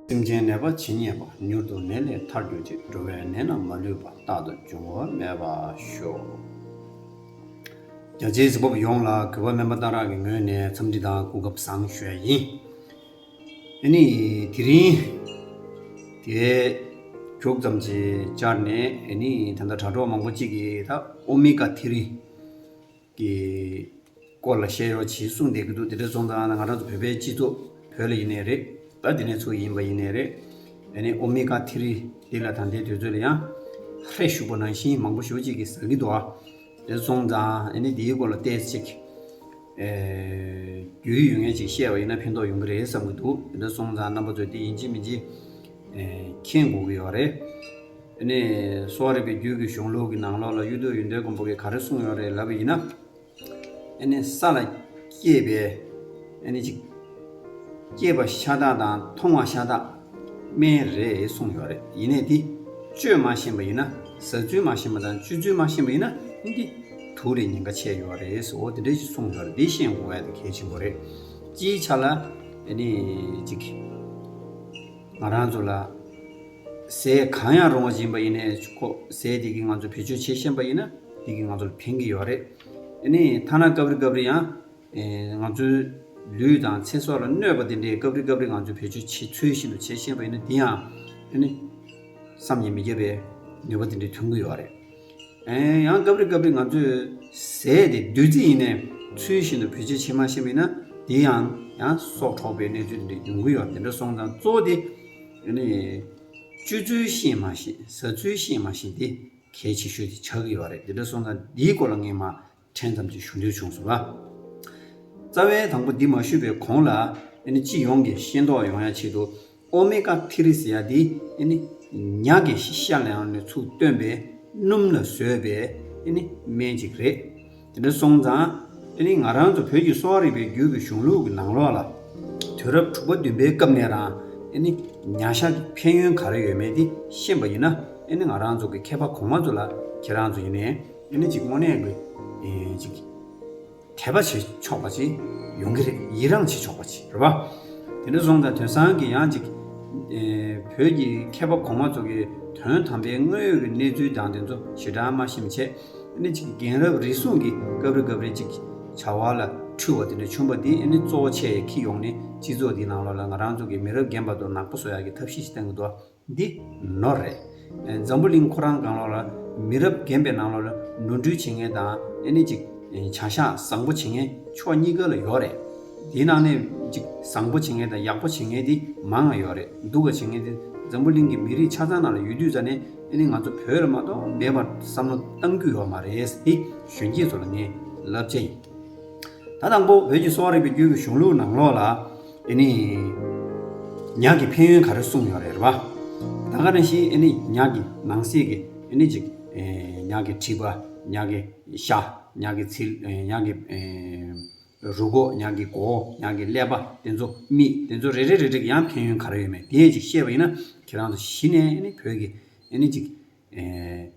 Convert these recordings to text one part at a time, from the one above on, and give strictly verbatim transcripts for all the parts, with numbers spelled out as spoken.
སེམས་ཅན་ནད་པ་ཇི་སྙེད་པ། མྱུར་དུ་ནད་ལས་ཐར་གྱུར་ཅིག་འགྲོ་བའི་ནད་རྣམས་མ་ལུས་པ། རྟག་ཏུ་འབྱུང་བ་མེད་པར་ཤོག་རྒྱ་ཆེའི་གཟིགས་པ་ཡོངས་ལ་གུས་པ་སྨན་པ་སྟག་རག་གི་ངོས་ནས་འཚམས་འདྲི་དང་སྐུ་ཁམས་བཟང་ཞུ་ཡ་ཡིན། ཨ་ནི་དེ་རིང་དེ་མཇུག་ཙམ་ཅིག་བཅར་ནས། ཨ་ནི་ད་ལྟ་དྲ་གྲོགས་མང་པོ་ཅིག་གིས་ད་ཨོ་མི་ཀ་ཐི་རི་གི་སྐོར་ལ་བཤད་ཡོད་ཅེས་གསུངས་བསྡད་ཀྱི་འདུག་དེ་འདྲ་སོང་ཙང་ང་རང་ཚོ་བོད་པའི་སྤྱི་ཚོགས་བོད་ལ་ཡིན་ནའི་རེད། ད་འདི་ནས་ཚུར་ཡིན་པ་ཡིན་ནའི་རེད། ཨ་ནི་ཨོ་མི་ཀ་ཐི་རི་འདི་ལ་ད་ལྟའི་དུས་ཚོད་ལ་ཡང་ཧྲེ་ཞུགས་པ་ནང་བཞིན་མང་པོ་ཞེ་པོ་ཅིག་གིས་ཟ་གི་འདུག་ཨ། དེ་སོང་ཙང་ཨ་ནི་འདིའི་སྐོར་ལ་ཏོག་ཙམ་ཅིག་ཨེ་རྒྱུས་ཡོད་མཁན་ཅིག་བཤད་པ་ཡིན་ན་ཕན་ཐོགས་ཡོང་གི་རེད་བསམ་གྱི་འདུག་དེ་འདྲ་སོང་ཙང་རྣམ་པ་ཚོས་འདི་ཡིན་གཅིག་མིན་གཅིག་ཨེ་མཁྱེན་དགོས་ཀྱི་ཡོད་རེད། ཨ་ནི་གསོ་བ་རིག་པའི་རྒྱུད་ཀྱི་གཞུང་ལུགས་ཀྱི་ནང་ལོགས་ལ་གཡུ་ཐོག་ཡོན་ཏན་མགོན་པོ་གིས་ག་རེ་གསུངས་ཡོད་རེད་ལབ་པ་ཡིན་ན། ཨ་ནི་ས་ལ་སྐྱེས་པའི་ཨ་ནི་ཅིག་སྐྱེས་པ་ཤ་སྟག་དང་མཐོང་བ་ཤ་སྟག་སྨན་རེད་གསུངས་ཡོད་རེད། ཡིན་ནའི་དེ་སྤྱོད་མ་ཤེས་པ་ཡིན་ན། ཟ་ཚུལ་མ་ཤེས་པ་དང་སྤྱོད་ཚུལ་མ་ཤེས་པ་ཡིན་ན་འདི་དུག་རེད། ཉེན་ཁ་ཆེ་ཡོད་རེད་ཟེར། འོ་དེ་འདྲ་ཞིག་གསུངས་ཡོད་རེད། འདི་ཤེས་དགོས་པ་དེ་གལ་ཆེན་པོ་རེད། སྤྱིའི་ཆ་ལ་ཨ་ནི་ཅིག་ང་རང་ཚོ་ལ་ཟས་གང་ཡང་རུང་བ་ཅིག་ཡིན་པ་ཡིན་ནའི་ཁོ་ཟས་དེ་གིས་ང་ཚོ་བེད་སྤྱོད་བྱེད་ཤེས་པ་ཡིན་ན་དེ་གིས་ང་ཚོ་ལ་ཕན་གྱི་ཡོད་རེད། ཨ་ནི་ཐ་ན་སྐབས་རེ་སྐབས་རེ་ཡང་ཨེ་ང་ཚོའི་ལུས་དང་ཚེ་སྲོག་ལ་གནོད་པ་དེ་འདྲའི་སྐབས་རེ་སྐབས་རེ་ང་ཚོས་བེད་སྤྱོད་བྱེད་ཚུལ་བཞིན་དུ་བྱེད་ཤེས་པ་ཡིན་ན་དེ་ཡང་ཨ་ནི་བསམ་གྱིས་མི་ཁྱབ་པའི་ནུས་པ་དེ་འདྲ་ཐོན་གྱི་ཡོད་རེད། ཨེ་ཡང་སྐབས་རེ་སྐབས་རེ་ང་ཚོས་ཟས་དེ་བདུད་རྩི་ཡིན་ནའི་ཚུལ་བཞིན་དུ་བེད་སྤྱོད་བྱེད་མ་ཤེས་པ་ཡིན་ན་དེ་ཡང་ཡང་སྲོག་འཕྲོག་པའི་གནས་ཚུལ་དེ་འདྲ་ཡོང་གི་ཡོད་རེད། དེ་འདྲ་སོང་ཙང་གཙོ་བོ་དེ་ཨ་ནི་སྤྱོད་ཚུལ་ཤེས་མ་ཤེས། ཟ་ཚུལ་ཤེས་མ་ཤེས་དེ་གལ་ཆེ་ཤོས་དེ་ཆགས་ཀྱི་ཡོད་རེད། དེ་འདྲ་སོང་ཙང་འདིའི་སྐོར་ལ་ངས་མ་ཕྲན་ཙམ་ཅིག་ཞུ་འདོད་བྱུང་སོང་ལ། རྩ་བའི་དང་པོ་འདི་མ་ཞུས་པའི་གོང་ལ་ཨ་ནི་སྤྱི་ཡོངས་ཀྱི་ཤེས་རྟོགས་ཡོང་ཡ་ཆེད་དུ་ཨོ་མེ་ག་ཐི་རི་ཟེར་ཡ་འདི་ཨ་ནི་ཉ་གི་ཤ་ལ་ཡང་ནས་ཚུར་བཏོན་པའི་སྣུམ་ལ་བཟོས་པའི་ཨ་ནི་སྨན་ཅིག་རེད། དེ་འདྲ་སོང་ཙང་ཨ་ནི་ང་རང་ཚོ་བོད་ཀྱི་གསོ་བ་རིག་པའི་རྒྱུད་ཀྱི་གཞུང་ལུགས་ཀྱི་ནང་ལོགས་ལ་དུས་རབས་དྲུག་པ་བདུན་པའི་སྐབས་ནས་རང་ཨ་ནི་ཉ་ཤ་གི་ཕན་ཡོན་ག་རེ་ཡོད་མེད་དེ་ཤེས་པ་ཡིན་ན། ཨ་ནི་ང་རང་ཚོ་གི་མཁས་པ་གོང་མ་ཚོ་ལ་ཁྱེད་རང་ཚོ་ཡིན་ནའི་ཨ་ནི་ཅིག་དངོས་གནས་ཀྱི་ཨེ་ཅིག་དད་པ་བྱེད་ཆོག་པ་ཅིག་ཡོང་གི་རེད། ཡི་རངས་བྱེད་ཆོག་པ་ཅིག་རེད་པ། དེ་འདྲ་སོང་ཙང་དེང་སང་གི་ཡང་ཅིག་ཨེ་བོད་ཀྱི་མཁས་པ་གོང་མ་ཚོ་གི་དོན་དམ་པའི་དངོས་ཡོད་ཀྱི་གནས་ཚུལ་དང་དེ་ཚོ་ཞེ་དྲག་མ་ཤེས་བྱས། ཨ་ནི་ཅིག་རྒན་རབས་རེ་ཟུང་གིས་སྐབས་རེ་སྐབས་རེ་ཅིག་བྱ་བ་ལ་འཁྲུལ་བ་དེ་འདྲ་བྱུང་བ་འདི་ཨ་ནི་གཙོ་བོ་ཆེ་ཁྱེར་ཡོང་ནས་སྤྱི་ཚོགས་འདིའི་ནང་ལོགས་ལ་ང་རང་ཚོ་གི་མི་རབས་རྒན་པ་ཚོ་ནག་པོ་བཟོ་ཡག་གི་ཐབས་ཤེས་ཤིག་བཏོན་གྱི་འདུག་འདི་ནོར་རེད། ཨ་འཛམ་བུ་གླིང་ཁོ་རང་སྒང་ལོགས་ལ་མི་རབས་རྒན་པའི་ནང་ལོགས་ལ་ནོར་འཁྲུལ་བྱེད་མཁན་དང་ཨ་ནི་ཅིག་བྱ་གཞག་བཟང་པོ་བྱེད་མཁན་ཕྱོགས་གཉིས་ཀ་ལ་ཡོད་རེད། དེའི་ནང་ནས་ཅིག་བཟང་པོ་བྱེད་མཁན་དང་ཡག་པོ་བྱེད་མཁན་དེ་མང་ང་ཡོད་རེད། སྡུག་ག་བྱེད་མཁན་དེ་འཛམ་བུ་གླིང་གི་མི་རིགས་ཆ་ཚང་ནང་ལ་ཡོད་དུས་ཙ་ནས་ཨ་ནི་ང་ཚོ་བོད་ལ་མ་གཏོགས་མེད་པར་བསམ་བློ་གཏང་རྒྱུ་ཡོད་མ་རེད། དེ་གཞོན་སྐྱེས་ཚོ་ལ་ངས་བསླབ་བྱ་ཡིན། ད་དང་པོ་བོད་ཀྱི་གསོ་བ་རིག་པའི་རྒྱུད་ཀྱི་གཞུང་ལུགས་ནང་ལོགས་ལ་ཨ་ནི་ཉ་གི་ཕན་ཡོན་ག་རེ་གསུངས་ཡོད་རེད་པ། ད་ག་ནང་བཞིན་ཨ་ནི་ཉ་གི་ནང་གསེས་ཀྱི་ཨ་ནི་ཅིག་ཨེ་ཉ་གི་མཁྲིས་པ། ཉ་གི་ཤ། ཉ་གི་ཚིལ། ཨེ་ཉ་གི་ཨེ་རུས་ཁོག། ཉ་གི་མགོ། ཉ་གི་ཀླད་པ། དེ་ཚོ་མིག། དེ་ཚོ་རེ་རེ་རེ་རེ་གི་ཡང་ཕན་ཡོན་ག་རེ་ཡོད་མེད་དེ་ཅིག་བཤད་པ་ཡིན་ན་ཁྱེད་རང་ཚོ་གཞི་ནས་ཨ་ནི་བོད་ཀྱི་ཨ་ནི་ཅིག་ཨེ་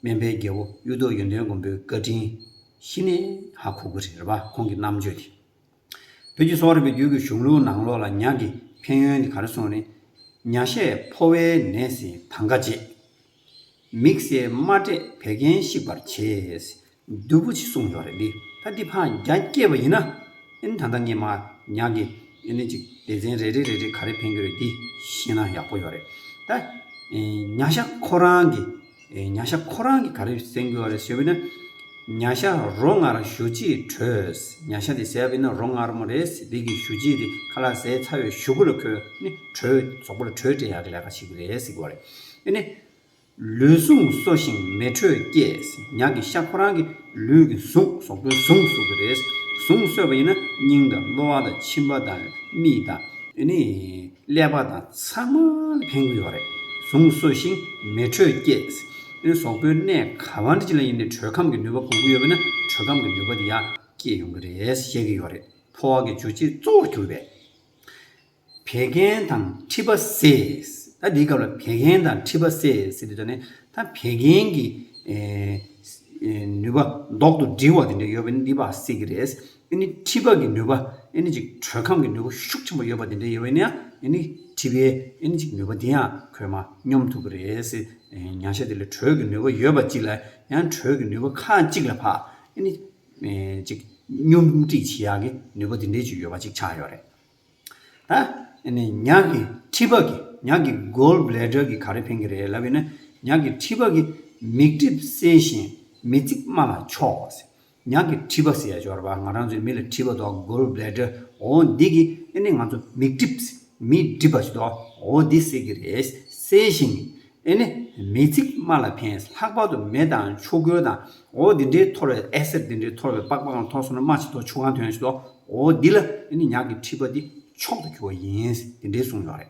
སྨན་པའི་རྒྱལ་པོ་གཡུ་ཐོག་ཡོན་ཏན་མགོན་པོའི་བཀའ་དྲིན་གཞི་ནས་ཧ་གོ་གི་རེད་པ། ཁོང་གི་རྣམ་དཔྱོད་དེ། བོད་ཀྱི་གསོ་བ་རིག་པའི་རྒྱུད་ཀྱི་གཞུང་ལུགས་ནང་ལོགས་ལ་ཉ་གི་ཕན་ཡོན་དེ་ག་རེ་གསུངས་རེད། ཉ་ཤས་ཕོ་བའི་ནད་སེལ་དང་ག་བྱེད། མིག་སེར་དམར་འབྲས་བད་ཀན་བཤིག་པར་བྱེད། བསྡུས་པོ་ཅིག་གསུངས་ཡོད་རེད་འདི། ད་འདི་ཕར་རྒྱ་བསྐྱེད་པ་ཡིན་ན་ཨ་ནི་ད་ལྟ་ངས་མར་ཉ་གི་ཨ་ནི་ཅིག་སྡེ་ཚན་རེ་རེ་རེ་རེ་ག་རེ་ཕན་གྱི་རེད་འདི་ཤེས་ན་ཡག་པོ་ཡོད་རེད། ད་ཉ་ཤ་ཁོ་རང་གི་ཨེ་ཉ་ཤ་ཁོ་རང་གིས་ག་རེ་གསན་གྱི་ཡོད་རེད་ཟེར་བ་ན། ཉ་ཤ་རོ་མངར་ཞུ་རྗེས་དྲོད། ཉ་ཤ་དེ་ཟས་པ་ཡིན་ན་རོ་མངར་མོ་རེད་ཟེར། དེ་གི་ཞུ་རྗེས་དེ་ཁ་ལག་ཟས་ཚར་བའི་གཞུག་གུ་ལ་ཁོས་ནི་དྲོད་གཟུགས་པོ་ལ་དྲོད་སྤྲད་ཡག་གི་ལས་ཀ་བྱེད་ཀྱི་རེད་ཟེར་གྱི་ཡོད་རེད། ཨེ་ནི་ལུས་ཟུངས་གསོ་ཞིང་མེ་དྲོད་སྐྱེད། ཉ་གི་ཤ་ཁོ་རང་གི་ལུས་ཀྱི་ཟུངས་གཟུགས་པོའི་ཟུངས་གསོ་གི་རེད། ཟུངས་གསོས་པ་ཡིན་ན་སྙིང་དང་གློ་བ་དང་མཆིན་པ་དང་མིག་དང་ཨེ་ནི། ཀླད་པ་དང་ཚང་མ་ལ་ཕན་གྱི་ཡོད་རེད། ཟུངས་གསོ་ཞིང་མེ་དྲོད་སྐྱེད། ཨེ་ནི་གཟུགས་པོའི་གནས་ག་བ་འདྲ་ཅིག་ལ་ཡིན་ནའི་དྲོད་ཁམས་ཀྱི་ནུས་པ་གོང་གི་ཡོད་པ་ན་དྲོད་ཁམས་ཀྱི་ནུས་པ་དེ་ཡང་སྐྱེད་ཡོང་གི་རེད་བཤད་ཀྱི་ཡོད་རེད། ཕོ་བ་གི་འཇུ་བྱེད་གཙོ་བོར་གྱུར་པས། བད་ཀན་དང་མཁྲིས་པ་སེལ། ད་འདིའི་སྐབས་ལ་བད་ཀན་དང་མཁྲིས་པ་སེལ་ཟེར་དུས་ད་ནི་ད་བད་ཀན་གྱི་ཨེ་ཨེ་ནུས་པ་ལྡོག་ཏུ་འགྲིལ་བ་དེ་འདྲ་ཡོད་པ་ནི་འདི་ཕར་སེལ་གྱི་རེད། ཨེ་ནི་མཁྲིས་པ་གི་ནུས་པ་ཨེ་ནི་ཅིག་དྲོད་ཁམས་ཀྱི་ནུས་པ་ཤུགས་ཆེན་པོ་ཡོད་པ་དེ་འདྲ་ཡོད་པ་ཡིན་ན་ཡང་ཨེ་ནི་ མཁྲིས་པའི་ཨེ་ནི་ཅིག་ནུས་པ་དེ་ཡང་ཁོས་མར་སྙོམས་ཐུབ་ཀྱི་རེད་ཟེར། ཉ་ཤ་དེ་ལ་དྲོད་ཀྱི་ནུས་པ་ཡོད་པ་གཅིག་ལ་ཡང་དྲོད་ཀྱི་ནུས་པ་ཁག་གཅིག་ལ་ཕར་ཨེ་ནི་ཅིག་སྙོམས་སྒྲིག་བྱེད་ཡག་གི་ནུས་པ་དེ་འདྲའི་ཅིག་ཡོད་པ་ཅིག་ཆགས་ཡོད་རེད། ད་ཨེ་ནི་ཉ་གི་མཁྲིས་པ་གི་ཉ་གི་gall bladder གི་ག་རེ་ཕན་གྱི་རེད་ལབ་ཡིན་ན། ཉ་གི་མཁྲིས་པ་གི་མིག་གྲིབ་སེལ་ཞིང་མི་ཚིག་རྨ་ལ་ཕྱོགས། ཉ་གི་མཁྲིས་པ་ཟེར་ཡ་ཅིག་ཡོད་རེད་པ། ང་རང་ཚོའི་མི་ལ་མཁྲིས་པ་འདུག gall bladder འོ་འདི་གི་ཨེ་ནི་ང་ཚོ་མིག་གྲིབ་མིག་གྲིབ་པ་ཞིག་འདུག་འོ་འདི་སེལ་གྱི་རེད། སེལ་ཞིང་ཨེ་ནི་མི་ཚིག་རྨ་ལ་ཕན། ལྷག་པར་དུ་མེ་དང་ཆུ་ཁོལ་དང་འོ་འདི་འདྲའི་འཐོར་བའི་ཨེ་སིཌ་འདི་འདྲའི་འཐོར་བའི་པགས་པ་གང་འཐོར་སོང་ན་རྨ་ཞིག་འཐོར་ཆུ་གང་ཐོན་ཞིག་འདུག་འོ་འདི་ལ་ཨེ་ནི་ཉ་གི་མཁྲིས་པ་འདི་མཆོག་ཏུ་གྱུར་པ་ཡིན་འདི་འདྲའི་གསུངས་ཡོད་རེད།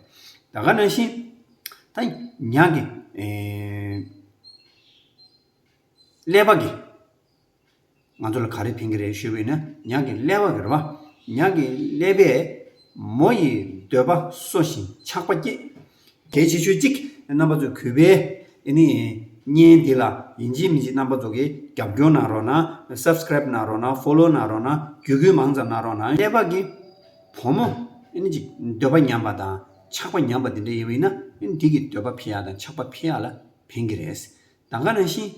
ད་ག་ནང་བཞིན་ད་ཉ་གི་ཨེ། ཀླད་པ་གི་ང་ཚོ་ལ་ག་རེ་ཕན་གྱི་རེད་ཞུས་པ་ཡིན་ན། ཉ་གི་ཀླད་པ་གི་རེད་པ། ཉ་གི་ཀླད་པས་མོ་ཡི་འདོད་པ་གསོ་ཞིང་ཆགས་པ་སྐྱེད། གལ་ཆེ་ཤོས་གཅིག་རྣམ་པ་ཚོས་གུས་པས་ཨེ་ནི་བརྙན་འདི་ལ་ཡིན་གཅིག་མིན་གཅིག་རྣམ་པ་ཚོ་གིས་རྒྱབ་སྐྱོར་གནང་རོགས་གནང་། སབ་སི་ཀ་རེབ་གནང་རོགས་གནང་། ཕོ་ལོ་གནང་རོགས་གནང་། བརྒྱུད་སྐུལ་མང་ཙམ་གནང་རོགས་གནང་། ཀླད་པ་གི་བུ་མོ་ཨེ་ནི་ཅིག་འདོད་པ་ཉམས་པ་དང་ཆགས་པ་ཉམས་པ་དེ་འདྲ་ཡིན་པ་ཡིན་ན་ཨེ་ནི་དེ་གི་འདོད་པ་འཕེལ་ཡག་དང་ཆགས་པ་འཕེལ་ཡག་ལ་ཕན་གྱི་རེད། ད་ག་ནང་བཞིན་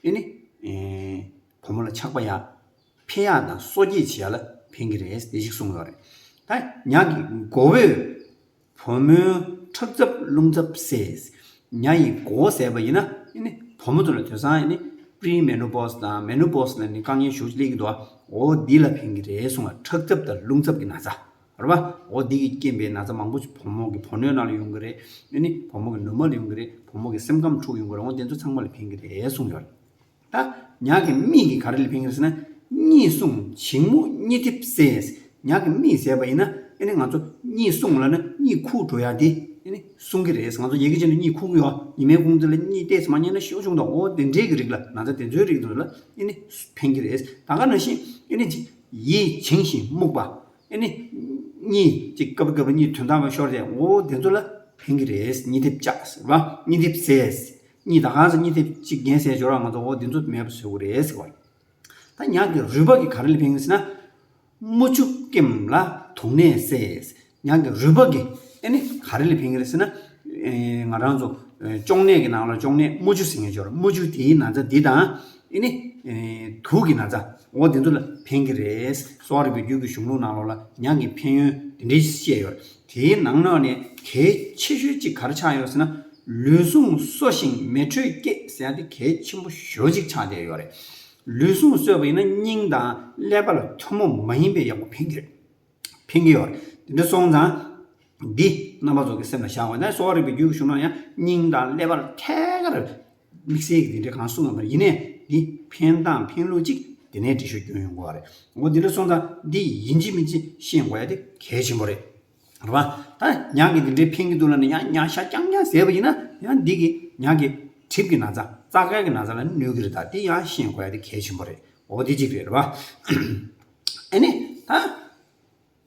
ཨེ་ནི་ཨེ་བུ་མོ་ལ་ཆགས་པ་ཡག་འཕེལ་ཡག་དང་གསོ་སྐྱེད་བྱེད་ཡག་ལ་ཕན་གྱི་རེད་དེ་ཞིག་གསུངས་ཡོད་རེད། ད་ཉ་གི་མགོ་བོས་བུ་མོའི་ཁྲག་འཛག་རླུང་འཛག་སེལ། ཉ་ཡི་མགོ་བོ་ཟས་པ་ཡིན་ན་ཨེ་ནི་བུ་མོ་ཚོ་ལ་དེང་སང་ཨེ་ནི་པི་རི་མེ་ནོ་པོ་སི་དང་མེ་ནོ་པོ་སི་ལ་ནི་དཀའ་ངལ་ཞེ་པོ་ཅིག་སླེབས་ཀྱི་འདུག་འོ་འདི་ལ་ཕན་གྱི་རེད་གསུངས་པ། ཁྲག་འཛག་དང་རླུང་འཛག་གི་ན་ཚ། རེད་པ། འོ་འདི་གི་རྐྱེན་པས་ན་ཚ་མང་པོ་ཞིག་བུ་མོ་གི་བུ་སྣོད་ནང་ལ་ཡོང་གི་རེད། ཨེ་ནི་བུ་མོ་གི་ནུ་མ་ལ་ཡོང་གི་རེད། བུ་མོ་གི་སེམས་ཁམས་འཁྲུག་ཡོང་གི་རེད། འོ་དེ་ཚོ་ཚང་མ་ལ་ཕན་གི་རེད་གསུངས་ཡོད་རེད། ད་ཉ་གི་རྨིས་ཀྱིས་ག་རེ་ལ་ཕན་གི་རེད་ཟེར་ན། གཉིད་སྲུང་བྱིང་རྨུགས་གཉིད་འཐིབས་སེལ། ཉ་གི་རྨིས་ཟས་པ་ཡིན་ན་ཨེ་ནི་ང་ཚོ་གཉིད་སྲུང་ལབ་ན་གཉིད་ཁུག་འགྲོ་ཡ་དེ་ཨེ་ནི་སྲུང་གི་རེད། ང་ཚོ་ཡ་གི་ཅན་དུ་གཉིད་ཁུག་གི་ཡོད། ཉི་མའི་གུང་ཚོད་ལ་གཉིད་ཏོག་ཙམ་མ་རྨིས་ན་ཤི་བ་བྱུང་དང་། འོ་དེ་འདྲའི་གི་རིགས་ལ་ན་ཚ་དེ་ཚོའི་རིགས་ཚོ་ལ་ཨེ་ནི་ཕན་གི་རེད། ད་ག་ནང་བཞིན་ཨེ་ནི་ཅིག་ཡིད་བྱིང་ཞིང་རྨུགས་པ། ཨེ་ནི། གཉིད་ཅིག་སྐབས་སྐབས་ལ་གཉིད་དོན་དག་མ་ཤོར་ཏེ་འོ་དེ་ཚོ་ལ་ཕན་གྱི་རེད། གཉིད་འཐིབས་བཅག་ཟེར་བ། གཉིད་འཐིབས་ཟས། གཉིད་ད་གང་ཟེར་གཉིད་འཐིབས་ཅིག་རྒན་ཟས་སྦྱོར་བ་ང་ཚོ་འོ་དེ་ཚོ་མེད་པ་བཟོ་གི་རེད་ཟེར་བ། ད་ཉ་གི་རུས་པ་གི་ག་རེ་ལ་ཕན་གྱི་ཟེར་ན། དམུ་ཆུ་སྐེམ་ལ་དུག་ནད་སེལ། ཉ་གི་རུས་པ་གི་ཨེ་ནི་ག་རེ་ལ་ཕན་གྱི་རེད་ཟེར་ན། ཨེ་ང་རང་ཚོ་ཨེ་གཅོང་ནད་ཀྱི་ནང་ལ་གཅོང་ནད་དམུ་ཆུ་ཟེར་མཁན་ཅིག་ཡོད་རེད། དམུ་ཆུ་དེའི་ན་ཚ་འདི་དང་། ཨེ་ནི། ཨེ་དུག་གི་ན་ཚ་འོ་དེ་ཚོ་ལ་ཕན་གྱི་རེད། གསོ་བ་རིག་པའི་རྒྱུད་ཀྱི་གཞུང་ལུགས་ནང་ལོགས་ལ་ཉ་གི་ཕན་ཡོན་དེ་འདྲའི་བཤད་ཡོད་རེད། དེའི་ནང་ནང་ནས་གལ་ཆེ་ཤོས་གཅིག་ག་རེ་ཆགས་ཡོད་ཟེར་ན། ལུས་ཟུངས་གསོ་ཞིང་མེ་དྲོད་སྐྱེད་ཟེར་ཡ་དེ་གལ་ཆེན་པོ་ཞེ་པོ་ཅིག་ཆགས་བསྡད་ཡོད་རེད། ལུས་ཟུངས་གསོས་པ་ཡིན་ན་སྙིང་དང་ཀླད་པ་ལ་ཐུན་མོང་མ་ཡིན་པའི་ཡག་པོ་ཕན་གྱི་རེད། ཕན་གྱི་ཡོད་རེད། དེ་འདྲ་སོང་ཙང་། འདི་རྣམ་པ་ཚོ་གི་སེམས་ལ་བཞག་པ་ན་གསོ་བ་རིག་པའི་རྒྱུད་ཀྱི་གཞུང་ནང་ཡང་སྙིང་དང་ཀླད་པར་ཐད་ཀར་དམིགས་བསལ་གྱི་དེ་འདྲའི་གང་གསུངས་ཡོད་མ་རེད། ཡིན་ནའི་འདི་ཕན་དང་ཕན་ལུགས་གཅིག་དེ་ནས་འགྲེལ་བཤད་སྐྱོན་ཡོང་གི་རེད། འོ་འདི་འདྲ་སོང་ཙང་འདི་ཡིན་གཅིག་མིན་གཅིག་ཤེས་དགོས་ཡ་དེ་གལ་ཆེན་པོ་རེད། རེད་པ། ད་ཉ་གི་འདི་འདྲའི་ཕན་གྱི་འདུག་ལབ་ནས་ཡང་ཉ་ཤ་རྐྱང་རྐྱང་བཟས་པ་ཡིན་ན་ཡང་འདི་གི་ཉ་གི་གྲིབ་ཀྱི་ན་ཚ་རྩ་དཀར་གྱི་ན་ཚ་ལ་གནོད་ཀྱི་རེད། ད་འདི་ཡང་ཤེས་དགོས་ཡ་དེ་གལ་ཆེན་པོ་རེད། འོ་འདི་གཅིག་རེད། རེད་པ། ཨ་ནི་ད།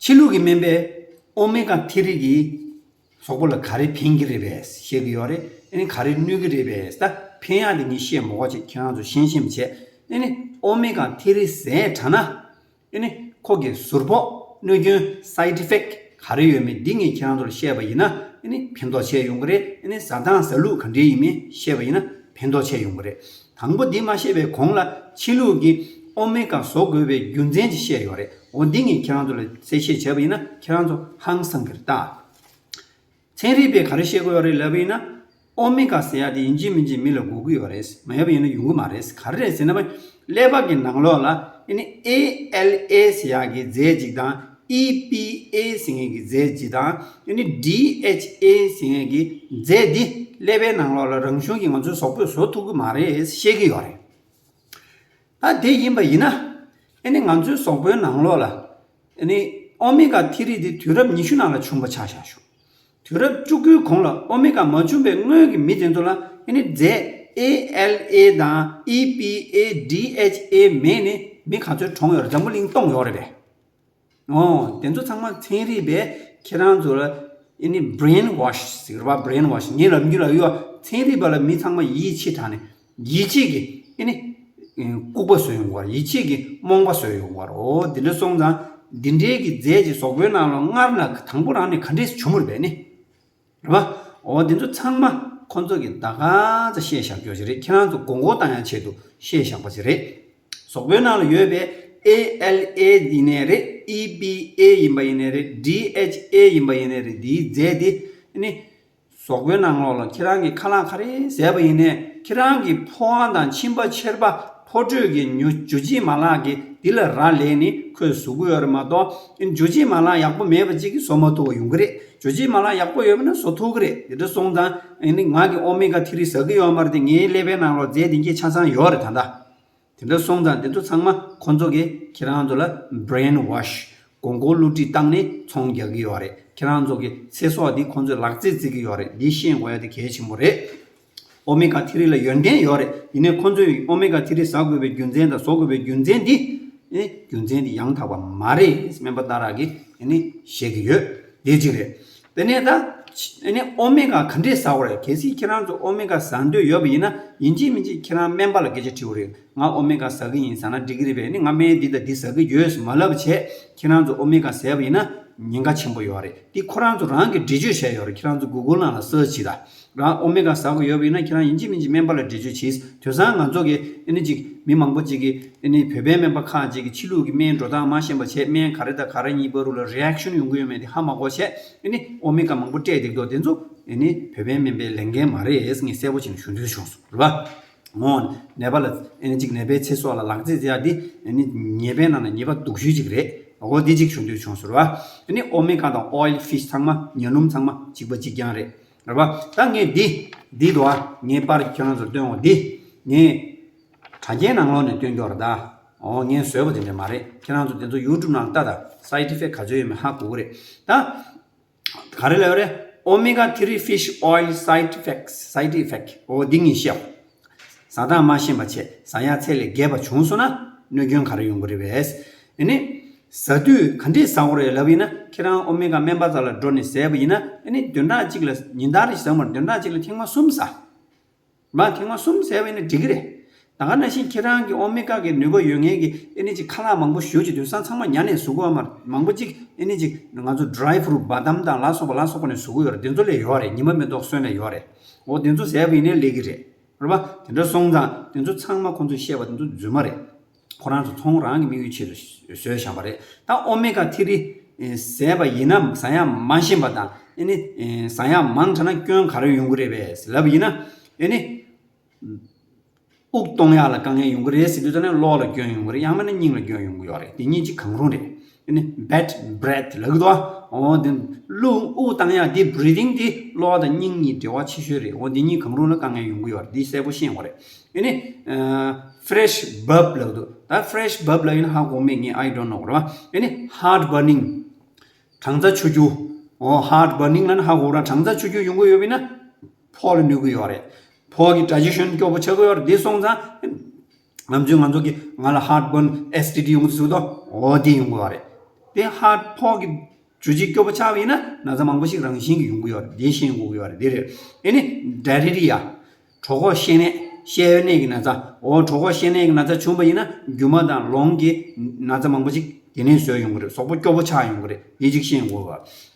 ཕྱི་ལུགས་ཀྱི་སྨན་པས་ཨོ་མེ་ག་ཐི་རི་གིས་གཟུགས་པོ་ལ་ག་རེ་ཕན་གྱི་རེད་པས་བཤད་ཀྱི་ཡོད་རེད། ཨ་ནི་ག་རེ་གནོད་ཀྱི་རེད་པས། ད་ཕན་ཡག་དེ་ངས་བཤད་མ་དགོས་ཅིག་ཁྱེད་རང་ཚོ་ཤེས་ཤེས་བྱས། ཨ་ནི་ཨོ་མེ་ག་ཐི་རི་ཟས་དྲགས་ན། ཨ་ནི་ཁོ་གི་ཟུར་ཕོག་གནོད་སྐྱོན་side effect་ག་རེ་ཡོད་མེད་འདི་ངས་ཁྱེད་རང་ཚོ་ལ་བཤད་པ་ཡིན་ན་ཨ་ནི་ཕན་ཐོགས་ཆེ་ཡོང་གི་རེད། ཨ་ནི་ཟ་སྟངས་ཟ་ལུགས་ག་འདྲའི་ཡིན་མིན་བཤད་པ་ཡིན་ན་ཕན་ཐོགས་ཆེ་ཡོང་གི་རེད། དང་པོ་འདི་མ་བཤད་པའི་གོང་ལ་ཕྱི་ལུགས་ཀྱི་ཨོ་མེ་ག་བཟོ་དགོས་པའི་རྒྱུ་མཚན་ཅིག་བཤད་ཡོད་རེད། འོ་འདི་ངས་ཁྱེད་རང་ཚོ་ལ་གསལ་བཤད་བྱས་པ་ཡིན་ན་ཁྱེད་རང་ཚོ་ཧང་སང་གི་རེད་ད། ཚན་རིག་པས་ག་རེ་བཤད་ཀྱི་ཡོད་རེད་ལབ་པ་ཡིན་ན། ཨོ་མེ་ག་ཟེར་ཡ་དེ་ཡིན་གཅིག་མིན་གཅིག་མི་ལ་དགོས་ཀྱི་ཡོད་རེད། མ་ཡོད་པ་ཡིན་ན་ཡོང་གི་མ་རེད། ག་རེ་རེད་ཟེར་ན། ཀླད་པ་གི་ནང་ལོགས་ལ་ཨ་ནི་ཨེ་ཨེལ་ཨེ་ཟེར་ཡ་གི་རྫས་གཅིག་དང་། ཨི་པི་ཨེ་ཟེར་མཁན་གྱི་རྫས་གཅིག་དང་། ཨ་ནི་ཌི་ཨེཆ་ཨེ་ཟེར་མཁན་གྱི་རྫས་འདི་ཀླད་པའི་ནང་ལོགས་ལ་རང་བྱུང་གིས་ང་ཚོའི་གཟུགས་པོས་བཟོ་ཐུབ་ཀྱི་མ་རེད་བཤད་ཀྱི་ཡོད་རེད། ད་དེ་ཡིན་པ་ཡིན་ན། ཨ་ནི་ང་ཚོའི་གཟུགས་པོའི་ནང་ལོགས་ལ། ཨ་ནི་ཨོ་མེ་ག་ཐི་རི་དེ་དུས་རབས་ཉི་ཤུ་ནང་ལ་བྱུང་བ་ཆ་བཞག་ཞུ། དུས་རབས་བཅུ་དགུའི་གོང་ལ་ཨོ་མེ་ག་མ་བྱུང་བའི་སྔོན་གྱི་མི་དེ་ཚོ་ལ་ཨ་ནི་རྫས་ཨེ་ཨེལ་ཨེ་དང་ཨི་པི་ཨེ་ཌི་ཨེཆ་ཨེ་མེད་ནས་མི་ག་ཚོད་གྲོངས་ཡོད་རེད། འཛམ་བུ་གླིང་སྟོངས་ཡོད་རེད་པས། འོ་དེ་ཚོ་ཚང་མ་ཚན་རིག་པས་ཁྱེད་རང་ཚོ་ལ་ཨ་ནི་brainwash་ཟེར་བ། brainwash་ངས་ལབ་རྒྱུ་ལ་ཡོད། ཚན་རིག་པ་ལ་མི་ཚང་མ་ཡིད་ཆེས་དྲགས་ནས་ཡིད་ཆེས་ཀྱི་ཨ་ནི་ལྐུགས་པ་བཟོས་ཡོང་བ་རེད། ཡིད་ཆེས་ཀྱི་རྨོངས་པ་བཟོས་ཡོང་བ་རེད། འོ་དེ་འདྲ་སོང་ཙང་འདི་འདྲའི་གི་རྫས་ཀྱི་གཟུགས་པོའི་ནང་ལ་སྔར་ན་དང་པོ་རང་ནས་ག་འདྲས་བྱུང་བ་རེད་པས་ནི། རེད་བ། འོ་འདི་ཚོ་ཚང་མ་ཁོ་ཚོ་གིས་ད་ག་ཚ་བཤད་བཞག་རྒྱུ་ཞིག་རེད། ཁྱེད་རང་ཚོ་དགོངས་སྐོར་བཏང་ཡ་ཆེད་དུ་བཤད་བཞག་པ་ཞིག་རེད། ཟོག་པོའི་ནང་ལ་ཡོད་པའི་ཨེ་ཨེལ་ཨེ་ཡིན་ནའི་རེད། ཨི་བི་ཨེ་ཡིན་པ་ཡིན་ནའི་རེད། ཌི་ཨེཆ་ཨེ་ཡིན་པ་ཡིན་ནའི་རེད། འདིའི་རྫས་འདི་ནི་ཟོག་པོའི་ནང་ལོགས་ལ་ཁྱེད་རང་གིས་ཁ་ལག་ག་རེ་བཟས་པ་ཡིན་ནའི་ཁྱེད་རང་གི་ཕོ་བ་དང་མཆིན་པ་མཆེར་པ་ཕོ་དྲོད་ཀྱི་ཉུ་འཇུ་བྱེད་མ་ལག་གིས་འདི་ལ་རག་ལས་ནི་ཁོས་ཟ་གི་ཡོད་རེད་མ་གཏོགས། འཇུ་བྱེད་མ་ལག་ཡག་པོ་མེད་པ་ཅིག་གིས་ཟ་མ་ཐུབ་པ་ཡོང་གི་རེད། འཇུ་བྱེད་མ་ལག་ཡག་པོ་ཡོད་པ་ན་ཟ་ཐུབ་ཀྱི་རེད། དེ་འདྲ་སོང་ཙང་ཨ་ནི་ང་གི་ཨོ་མེ་ག་ཐི་རི་ཟ་གི་ཡོད་མ་རེད་དེ། ངའི་ཀླད་པའི་ནང་ལོགས་རྫས་དེ་འགའ་ཆ་ཚང་ཡོད་རེད་ད་ལྟ། དེ་འདྲ་སོང་ཙང་དེ་ཚོ་ཚང་མ་ཁོ་ཚོ་གིས་ཁྱེད་རང་ཚོ་ལ་བྷི་རེན་ཝོཤ་དགོངས་སྐོར་བསླུ་བྲིད་བཏང་ནས་ཚོང་རྒྱག་གི་ཡོད་རེད། ཁྱེད་རང་ཚོ་གི་ཚེ་སྲོག་འདི་ཁོ་ཚོས་ལག་རྩེད་རྩེད་ཀྱི་ཡོད་རེད། འདི་ཤེས་དགོས་ཡ་དེ་གལ་ཆེན་པོ་རེད། ཨོ་མེ་ག་ཐི་རི་ལ་ཡོན་ཏན་ཡོད་རེད། ཡིན་ནའི་ཁོ་ཚོས་ཨོ་མེ་ག་ཐི་རི་ཟ་དགོས་པའི་རྒྱུ་མཚན་དང་ཟ་དགོས་པའི་རྒྱུ་མཚན་འདི་ཨེ་རྒྱུ་མཚན་འདི་ཡང་དག་པ་མ་རེད། སྨན་པ་ཏཱ་ར་གིས་ཨ་ནི་བཤད་ཀྱི་ཡོད། དེ་གཅིག་རེད། དེ་ནས་ད་ཨ་ནི་ཨོ་མེ་ག་ག་འདྲས་ཟ་དགོས་རེད། གལ་སྲིད་ཁྱེད་རང་ཚོ་ཨོ་མེ་ག་ཟ་འདོད་ཡོད་པ་ཡིན་ན་ཡིན་གཅིག་མིན་གཅིག་ཁྱེད་རང་སྨན་པ་ལ་སྐད་ཆ་དྲི་དགོས་རེད། ང་ཨོ་མེ་ག་ཟ་གི་ཡིན་ཟེར་ན་འགྲིག་གི་རེད་པས། ཨ་ནི་ང་སྨན་འདི་དང་འདི་ཟ་གི་ཡོད་མ་ལབ་བྱས་ཁྱེད་རང་ཚོ་ཨོ་མེ་ག་ཟས་པ་ཡིན་ན་ཉེན་ཁ་ཆེན་པོ་ཡོད་རེད། འདི་ཁོ་རང་ཚོ་རང་གིས་འགྲེལ་བརྗོད་བྱས་ཡོད་རེད། ཁྱེད་རང་ཚོ་གུ་གུལ་ནང་ལ་སར་ཆི་བྱེད་དང་། རང་ཨོ་མེ་ག་ཟ་དགོས་ཡོད་པ་ཡིན་ན་ཁྱེད་རང་ཡིན་གཅིག་མིན་གཅིག་སྨན་པ་ལ་འགྲེལ་བརྗོད་བྱེད། དེང་སང་ང་ཚོ་གི་ཨ་ནི་ཅིག་མི་མང་པོ་ཅིག་གིས་ཨ་ནི་བོད་པའི་སྨན་པ་ཁག་ཅིག་གིས་ཕྱི་ལུགས་ཀྱི་སྨན་འགྲོ་སྟངས་མ་ཤེས་པ་བྱས། སྨན་ག་རེ་དང་ག་རེ་གཉིས་བར་དུ་ལ་རི་ཨེག་ཤན་ཡོང་གི་ཡོད་མེད་དེ་ཧ་མ་གོ་བྱས། ཨ་ནི་ཨོ་མེ་ག་མང་པོ་སྤྲད་བསྡད་འདུག་དེ་ཚོ་ཨ་ནི་བོད་པའི་སྨན་པའི་ལས་འགན་མ་རེད། ངས་གསལ་པོ་བྱས་ནས་ཞུ་འདོད་བྱུང་སོང་རེད་པ། འོ། ནད་པ་ལ་ཨ་ནི་ཅིག་ནད་པའི་ཚེ་སྲོག་ལ་ལག་རྩེད་རྩེ་ཡ་འདི་ཨ་ནི་ཉེས་པའི་ནང་ནས་ཉེས་པ་སྡུག་ཤོས་ཅིག་རེད། འོ་འདི་ཅིག་ཞུ་འདོད་བྱུང་སོང་རེད་པ། ཨ་ནི་ཨོ་མེ་ག་དང་ཨོ་ཡིལ་ཕི་ཤི་ཚང་མ་ཉ་སྣུམ་ཚང་མ་གཅིག་པ་གཅིག་རྐྱང་རེད། རེད་པ། ད་ངས་འདི་འདི་འདུག་ཨ། ངས་པར་ཁྱོད་རང་ཚོར་སྟོན་འོང་འདི། ངས་དྲ་རྒྱའི་ནང་ལོགས་ནས་སྟོན་རྒྱུ་རེད་ད། འོ་ངས་བཟོས་པ་དེ་འདྲ་མ་རེད། ཁྱེད་རང་ཚོ་དེ་ཚོ་ཡུ་ཊུབ་ནང་ལྟ་ད། སའེ་ཌི་ཨེ་ཕེག་ག་ཚོད་ཡོད་མེད་ཧ་གོ་གི་རེད་ད། ག་རེ་ལབ་ཡོད་རེད། Omega three fish oil side effects, side effect. འོ་འདི་ངས་བཤད། ཟ་སྟངས་མ་ཤེས་པ་བྱས་ཟ་ཡ་ཚད་ལས་བརྒལ་བ་བྱུང་སོང་ན་གནོད་སྐྱོན་ག་རེ་ཡོང་གི་རེད་པས། ཨ་ནི་ཟ་དུས་ག་འདྲས་ཟ་དགོས་རེད་ལབ་ཡིན་ན། ཁྱེད་རང་ཨོ་མེ་ག་སྨན་པ་རྩ་ལ་འགྲོ་ནས་ཟས་པ་ཡིན་ན། ཨ་ནི་བདུན་ཕྲག་གཅིག་ལ་ཉིན་ལྟར་རེ་ཟ་མར་བདུན་ཕྲག་གཅིག་ལ་ཐེངས་མ་གསུམ་ཟ། མ་ཐེངས་མ་གསུམ་ཟས་པ་ཡིན་ན་འགྲིག་གི་རེད། ད་ག་ནང་བཞིན་ཁྱེད་རང་གི་ཨོ་མེ་ག་གི་ནུས་པ་ཡོད་མཁན་གྱི་ཨ་ནི་ཅིག་ཁ་ལག་མང་པོ་ཞེ་ཅིག་དེང་སང་ཚང་མ་ཉར་ནས་ཟ་གི་ཡོད་མ་རེད། མང་པོ་ཅིག་ཨ་ནི་ཅིག་ང་ཚོ་ཌི་རའི་ཕུ་རུཊ་བ་དམ་དང་ལ་སོགས་པ་ལ་སོགས་པ་ནས་ཟ་གི་ཡོད་རེད། དེ་ཚོ་ལས་ཡོད་རེད། ཉི་མ་མེ་ཏོག་སོན་ལས་ཡོད་རེད། འོ་དེ་ཚོ་ཟས་པ་ཡིན་ནའི་ལེགས་ཀྱི་རེད། རེད་པ། དེ་འདྲ་སོང་ཙང་དེ་ཚོ་ཚང་མ་ཁོང་ཚོས་བཤད་པ་དེ་ཚོ་རྫུན་མ་རེད། ཁོ་རང་ཚོ་ཚོང་རང་གི་དམིགས་ཡུལ་ཆེད་དུ་བཟོས་བཞག་པ་རེད། ད་ཨོ་མེ་ག་ཐི་རི་ཟས་པ་ཡིན་ན་ཟ་ཡ་མ་ཤེས་པ་དང་ཨ་ནི་ཟ་ཡ་མང་དྲགས་ན་སྐྱོན་ག་རེ་ཡོང་གི་རེད་པས་ལབ་ཡིན་ན། ཨ་ནི་དབུགས་གཏོང་ཡག་ལ་དཀའ་ངལ་ཡོང་གི་རེད་ཟེར་དུས་ཙ་ན་གློ་ལ་སྐྱོན་ཡོང་གི་རེད། ཡང་མིན་ན་སྙིང་ལ་སྐྱོན་ཡོང་གི་ཡོད་རེད། དེ་གཉིས་ཀྱི་གང་རུང་རེད། ཨ་ནི་bad breath ལབ་ཀྱི་འདུག་ཨ། འོ་དེ་གློ་དབུགས་བཏང་ཡག་དེ་breathing དེ་གློ་དང་སྙིང་གཉིས་འབྲེལ་བ་ཆེ་ཤོས་རེད། འོ་དེ་གཉིས་གང་རུང་ལ་དཀའ་ངལ་ཡོང་གི་ཡོད་རེད། འདི་གསལ་པོ་ཤེས་དགོས་རེད། ཨ་ནི་fresh burp ལབ་འདུག་ད་fresh burp ལབ་ཡིན་ན་ཧ་གོ་མེད་ངས། I don't know རེད་བ། ཨ་ནི་heart burning གྲང་ཚ་ཆུ་རྒྱུ། འོ་heart burning ལབ་ན་ཧ་གོ་ར། གྲང་ཚ་ཆུ་རྒྱུ་ཡོང་གི་ཡོད་པ་ཡིན་ན་ཕོ་ལ་གནོད་གི་ཡོད་རེད། ཕོ་གི་digestion སྐྱོ་པོ་ཆགས་གི་ཡོད་རེད། འདི་སོང་ཙང་ང་ཚོས་ང་ཚོ་གི་ང་ལ་heartburn S T D ཡོང་གི་ཟེར་དོ། འོ་འདི་ཡོང་གི་ཡོད་རེད། དེ་heart ཕོ་གི་འཇུ་བྱེད་སྐྱོ་པོ་ཆགས་པ་ཡིན་ན་ན་ཚ་མང་པོ་ཞིག་རང་བཞིན་གྱིས་ཡོང་གི་ཡོད་རེད། དེ་ཤེས་དགོས་ཀྱི་ཡོད་རེད། དེ་རེད། ཨ་ནི་diarrhea གྲོད་ཁོག་བཤལ་ནད། བཤལ་ནད་ཀྱི་ན་ཚ། འོ་གྲོད་ཁོག་བཤལ་ནད་ཀྱི་ན་ཚ་བྱུང་བ་ཡིན་ན་རྒྱུ་མ་དང་ལོང་གི་ན་ཚ་མང་པོ་ཞིག་དེ་ནས་བཟོས་ཡོང་གི་རེད། གཟུགས་པོ་སྐྱོ་པོ་ཆགས་ཡོང་གི་རེད། དེ་གཅིག་ཤེས་དགོས་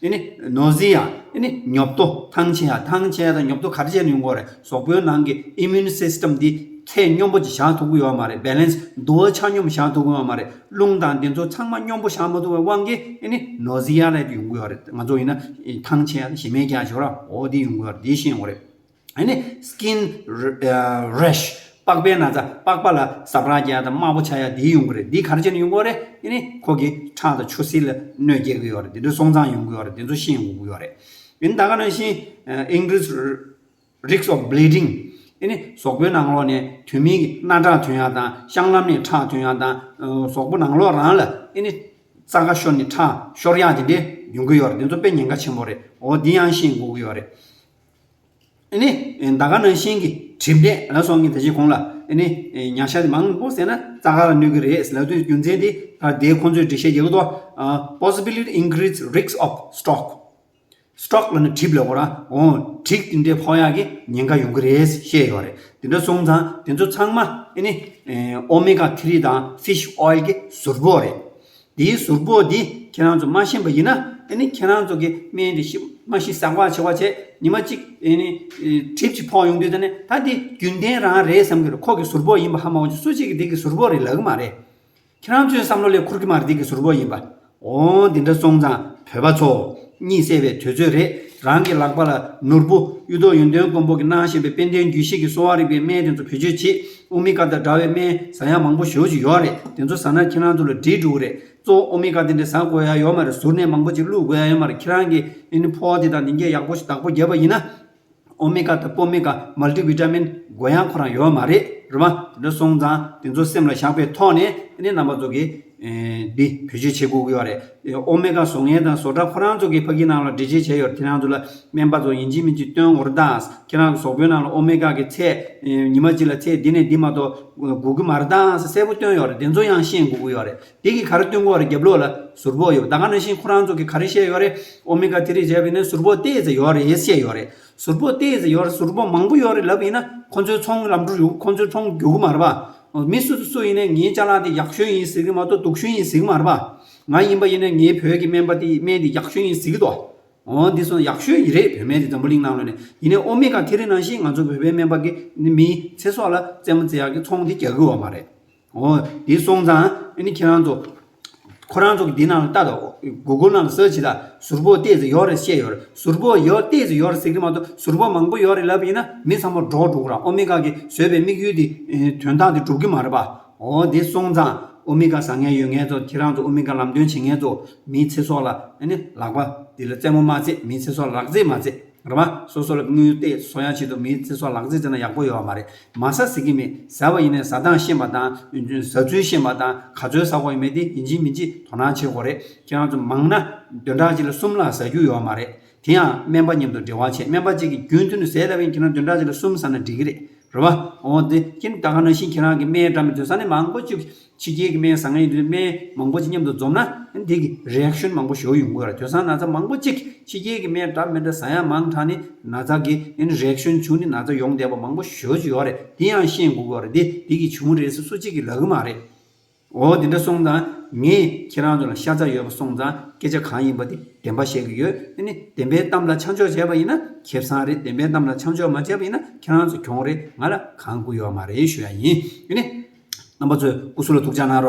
པ། ཨ་ནི་nausea ཨ་ནི་ཉོབ་ཏོ། ཐང་ཆད་ཡ། ཐང་ཆད་ཡ་དང་ཉོབ་ཏོ་ག་རེ་བྱས་ནས་ཡོང་གི་རེད། གཟུགས་པོའི་ནང་གི་immune system འདི་ཚད་སྙོམས་པོ་ཅིག་བཞག་ཐུབ་ཀྱི་ཡོད་མ་རེད། balance འདུ་བ་ཆ་སྙོམས་བཞག་ཐུབ་ཀྱི་ཡོད་མ་རེད། རླུང་དང་དེ་ཚོ་ཚང་མ་སྙོམས་པོ་བཞག་མ་ཐུབ་པའི་དབང་གིས་ཨ་ནི་nausea ལབ་དེ་ཡོང་གི་ཡོད་རེད། ང་ཚོ་ཡིན་ན་ཐང་ཆད་ཡ་ཞེ་མེད་རྒྱག་ཆོག་ར། འོ་དེ་ཡོང་གི་ཡོད་རེད། དེ་ཤེས་དགོས་རེད། ཨ་ནི་skin rash པགས་པའི་ན་ཚ། པགས་པ་ལ་ཟ་འཕྲུག་རྒྱག་ཡ་དང་དམར་པོ་ཆགས་ཡ་དེ་ཡོང་གི་རེད། འདི་ག་རེ་བྱས་ནས་ཡོང་གི་རེད། ཨ་ནི་ཁོ་གི་ཁྲག་དང་ཆུ་སེར་ལ་གནོད་སྐྱེལ་གི་ཡོད་རེད། དེ་འདྲ་སོང་ཙང་ཡོང་གི་ཡོད་རེད། དེ་ཚོ་ཤེས་དགོས་ཀྱི་ཡོད་རེད། ཨ་ནི་ད་ག་ནང་བཞིན་increased risk of bleeding ཨ་ནི་གཟུགས་པོའི་ནང་ལོགས་ནས་དུ་མའི་སྣ་ཁྲག་ཐོན་ཡ་དང་། བཤང་ལམ་ནས་ཁྲག་ཐོན་ཡ་དང་། གཟུགས་པོ་ནང་ལོགས་རང་ལ་ཨ་ནི་རྩ་ཁ་ཤོར་ནས་ཁྲག་ཤོར་ཡ་དེ་འདྲ་ཡོང་གི་ཡོད་རེད། དེ་ཚོ་དཔེ་ཉེན་ཁ་ཆེན་པོ་རེད། འོ་འདི་ཡང་ཤེས་དགོས་ཀྱི་ཡོད་རེད། ཨ་ནི་ད་ག་ནང་བཞིན་གྱི་གྲིབ་ནད་ལ་སོགས་ཀྱི་ད་ཅི་གོང་ལ་ཨ་ནི་ཉ་ཤ་དེ་མང་པོ་ཟས་ན་རྩ་ཁ་ལ་གནོད་ཀྱི་རེད་ལབ་དུས་རྒྱུ་མཚན་དེ་ད་དེ་ཁོང་ཚོས་འགྲེལ་བཤད་རྒྱག་གི་འདུག Possibly increase risk of stroke. stroke ལབ་ན་གྲིབ་ལབ་དགོས་ར། འོ་གྲིབ་དེ་འདྲའི་ཕོག་ཡག་གི་ཉེན་ཁ་ཡོང་གི་རེད་བཤད་ཡོད་རེད། དེ་འདྲ་སོང་ཙང་དེ་ཚོ་ཚང་མ་ཨ་ནི་ཨོ་མེ་ག་ཐི་རི་དང་ཕི་ཤི་ཨོ་ཡིལ་གྱི་ཟུར་པོ་རེད། དེའི་ཟུར་ཕོག་འདི་ཁྱེད་རང་ཚོ་མ་ཤེས་པ་ཡིན་ན། ཨ་ནི་ཁྱེད་རང་ཚོ་གི་སྨན་དེ་ཤི་མ་ཤི་ཟ་བ་བྱེད་པ་བྱས། ཉི་མ་གཅིག་ཨ་ནི་གྲིབ་ཅིག་ཕོག་ཡོང་དུས། ད་ནི་ད་འདི་རྒྱུན་ལྡན་རང་རེད་བསམ་གི་རེད། ཁོ་གི་ཟུར་ཕོག་ཡིན་པ་ཧ་མ་གོ་ཅིག་སུ་གཅིག་གིས་འདི་གི་ཟུར་ཕོག་རེད་ལབ་གི་མ་རེད། ཁྱེད་རང་ཚོའི་བསམ་བློ་ལས་འཁོར་གི་མ་རེད་འདི་གི་ཟུར་ཕོག་ཡིན་པ། འོ་འདི་འདྲ་སོང་ཙང་བོད་པ་ཚོ། གཉིད་སད་པའི་དུས་ཚོད་རེད། རང་གི་ལག་པ་ལ་ནོར་བུ་གཡུ་ཐོག་ཡོན་ཏན་མགོན་པོ་གིས་གནང་བཞིན་པའི་དཔལ་ལྡན་རྒྱུད་བཞི་གི་གསོ་བ་རིག་པའི་སྨན་དེ་ཚོ་བེད་སྤྱོད་བྱེད། ཨོ་མི་ཀ་དང་འདྲ་བའི་སྨན་ཟ་ཡ་མང་པོ་ཞེ་པོ་ཅིག་ཡོད་རེད། དེ་ཚོ་ཟ་ན་ཁྱེད་རང་ཚོ་ལ་འདྲེ་འགྲོ་གི་རེད། གཙོ་བོ་ཨོ་མི་ཀ་དེ་འདྲ་ཟ་དགོས་ཡ་ཡོད་མ་རེད། ཟུར་ནས་མང་པོ་ཅིག་བླུགས་དགོས་ཡ་ཡོད་མ་རེད། ཁྱེད་རང་གིས་ཨ་ནི་ཕོ་བ་དེ་དང་དེ་འགས་ཡག་པོ་ཞིག་བདག་པོ་བརྒྱབ་པ་ཡིན་ན། ཨོ་མི་ཀ་དང་པོ་མི་ཀ་མལ་ཊི་བི་ཊ་མིན་དགོས་ཡ་ཁོ་རང་ཡོད་མ་རེད། རེད་པ། དེ་འདྲ་སོང་ཙང་དེ་ཚོ་སེམས་ལ་བཞག་པའི་ཐོག་ནས་ཨ་ནི་རྣམ་པ་ཚོ་གིས་ཨེ་འདི་བེད་སྤྱོད་བྱེད་དགོས་ཀྱི་ཡོད་རེད། ཨོ་མི་ཀ་བཟོ་མཁན་དང་བཟོ་གྲྭ་ཁོ་རང་ཚོ་གིས་ཕ་གི་ནང་ལ་འགྲེལ་བརྗོད་བྱས་ཡོད་རེད། ཁྱེད་རང་ཚོ་ལ་སྨན་པ་ཚོ་ཡིན་གཅིག་མིན་གཅིག་སྟོན་དགོས་རེད་ད། ཁྱེད་རང་གི་གཟུགས་པོའི་ནང་ལ་ཨོ་མི་ཀ་གི་ཚད་ཨེ་ཉི་མ་གཅིག་ལ་ཚད་འདི་ནས་འདི་མ་གཏོགས་དགོས་ཀྱི་མ་རེད་ད་ཟེར་གསལ་པོ་སྟོན་ཡོད་རེད། དེ་ཚོ་ཡང་ཤེས་དགོས་ཀྱི་ཡོད་རེད། དེ་གིས་ག་རེ་སྟོན་གྱི་ཡོད་རེད། རྒྱབ་ལོགས་ལ་ཟུར་ཕོག་ཡོད་པ། ད་ག་ནང་བཞིན་ཁོ་རང་ཚོ་གིས་ག་རེ་བཤད་ཡོད་རེད། ཨོ་མི་ཀ་དེ་རིགས་བྱས་པ་ཡིན་ན་ཟུར་ཕོག་ཏོག་ཙམ་ཡོད་རེད་བཤད་ཡོད་རེད། ཟུར་ཕོག་ཏོག་ཙམ་ཡོད་རེད། ཟུར་ཕོག་མང་པོ་ཡོད་རེད་ལབ་ཡིན་ན་ཁོ་ཚོའི་ཚོང་ལམ་འགྲོ་ཡོང་། ཁོ་ཚོའི་ཚོང་རྒྱུག་གི་མ་རེད་པ། མི་སུ་དང་སུ་ཡིན་ནའི་ངའི་ཅ་ལག་དེ་ཡག་ཤོས་ཡིན་ཟེར་གི་མ་གཏོགས་སྡུག་ཤོས་ཡིན་ཟེར་གི་མ་རེད་པ། ང་ཡིན་པ་ཡིན་ནའི་ངའི་བོད་ཀྱི་སྨན་པ་དེ་སྨན་དེ་ཡག་ཤོས་ཡིན་ཟེར་གི་འདུག་འོ་འདི་སོང་ཡག་ཤོས་ཡིན་རེད། བོད་སྨན་དེ་འཛམ་བུ་གླིང་ནང་ལོགས་ནས། ཡིན་ནའི་ཨོ་མི་ཀ་དེ་རིགས་ནང་བཞིན་ང་ཚོ་བོད་པའི་སྨན་པ་གིས་ནི་མིའི་ཚེ་སྲོག་ལ་རྩེད་མོ་རྩེ་ཡག་གི་ཚོང་དེ་རྒྱག་གི་ཡོད་མ་རེད། འོ་དེ་སོང་ཙང་ཨ་ནི་ཁྱེད་རང་ཚོ། ཁོ་རང་ཚོ་གི་འདི་ནང་ལ་ལྟ་དང་། གུ་གུལ་ནང་ལ་སར་ཆི་ད། ཟུར་ཕོག་ཏོག་ཙམ་ཡོད་རེད་བཤད་ཡོད་རེད། ཟུར་ཕོག་ཡོད་ཏོག་ཙམ་ཡོད་རེད་ཟེར་གི་མ་གཏོགས་ཟུར་ཕོག་མང་པོ་ཡོད་རེད་ལབ་ཡིན་ན་མི་ཚང་མ་འདྲོག་འགྲོ་གི་རེད། ཨོ་མི་ཀ་གིས་བཟོས་པའི་དམིགས་ཡུལ་དེ་ཨེ་དོན་དག་དེ་འགྲུབ་གི་མ་རེད་པ། འོ་དེ་སོང་ཙང་ཨོ་མི་ཀ་ཟ་མཁན་ཡོད་མཁན་ཚོ། ཁྱེད་རང་ཚོ་ཨོ་མི་ཀ་ལམ་སྟོན་བྱེད་མཁན་ཚོ། མིའི་ཚེ་སྲོག་ལ་ཨ་ནི་ལག་པ་དེ་ལ་རྩེད་མོ་མ་རྩེ། མིའི་ཚེ་སྲོག་ལ་ལག་རྩེད་མ་རྩེ། རེད་པ། སོ་སོ་ལ་དངུལ་ཏོག་ཙམ་གསོག་ཡ་ཆེད་དུ་མིའི་ཚེ་སྲོག་ལག་རྩལ་བྱས་ན་ཡག་པོ་ཡོད་མ་རེད། མ་ཟ་ཟེར་གི་མེད། ཟ་བ་ཡིན་ནའི་ཟ་སྟངས་ཤེས་པ་དང་། ཟ་ཚུལ་ཤེས་པ་དང་། ག་ཚོད་ཟ་དགོས་ཡིན་མིན་དེ་ཡིན་གཅིག་མིན་གཅིག་དོ་སྣང་བྱེད་དགོས་རེད། ཁྱེད་རང་ཚོ་མང་ན་བདུན་ཕྲག་གཅིག་ལ་གསུམ་ལ་ཟ་རྒྱུ་ཡོད་མ་རེད། དེ་ཡང་སྨན་པ་མཉམ་དུ་འབྲེལ་བ་བྱས། སྨན་པ་གཅིག་གིས་རྒྱུན་མཐུད་ནས་ཟས་ལབ་ཡིན། ཁྱེད་རང་བདུན་ཕྲག་གཅིག་ལ་གསུམ་ཟ་ན་འགྲིག་གི་རེད། རེད་པ། འོ་དེ་ཁྱེད་ད་ག་ནང་བཞིན་ཁྱེད་རང་གི་སྨན་འདྲ་མི་འདྲ་ཟ་ནས་མང་པོ་གཅིག་ཕྱི་རྒྱལ་གྱི་སྨན་ཟ་མཁན་ཡིན་དུས་སྨན་མང་པོ་ཅིག་མཉམ་དུ་འཛོམས་ན་འདི་གི་རེ་ཨེག་ཤན་མང་པོ་ཞིག་ཡོང་གི་ཡོད་རེད། དེང་སང་ན་ཚ་མང་པོ་ཅིག་ཕྱི་རྒྱལ་གྱི་སྨན་འདྲ་མི་འདྲ་ཟ་ཡ་མང་དྲགས་ནས་ན་ཚ་གི་རེ་ཨེག་ཤན་བྱུང་ནས་ན་ཚ་ཡོང་བསྡད་པ་མང་པོ་ཞེ་པོ་ཅིག་ཡོད་རེད། དེ་ཡང་ཤེས་དགོས་ཀྱི་ཡོད་རེད། འདི་འདི་གི་བྱུང་རེད་ཟེར་སུ་གཅིག་གིས་ལབ་ཀྱི་མ་རེད། འོ་དེ་འདྲ་སོང་ཙང་ངས་ཁྱེད་རང་ཚོ་ལ་ཤ་ཚ་ཡོད་པ་སོང་ཙང་སྐད་ཆ་གང་ཡིན་པ་དེ་བདེན་པ་བཤད་ཀྱི་ཡོད། ཨ་ནི་བདེན་པའི་གཏམ་ལ་ཆ་འཇོག་བྱས་པ་ཡིན་ན་ཁེ་བཟང་རེད། བདེན་པའི་གཏམ་ལ་ཆ་འཇོག་མ་བྱས་པ་ཡིན་ན་ཁྱེད་རང་ཚོ་གྱོང་རེད། ང་ལ་གང་དགོས་ཡོད་མ་རེད་ཞུ་ཡ་ཡིན། ཨ་ནི། རྣམ་པ་ཚོས་སྐུ་གཟུགས་ལ་ཐུགས་ཅག་གནང་རོགས།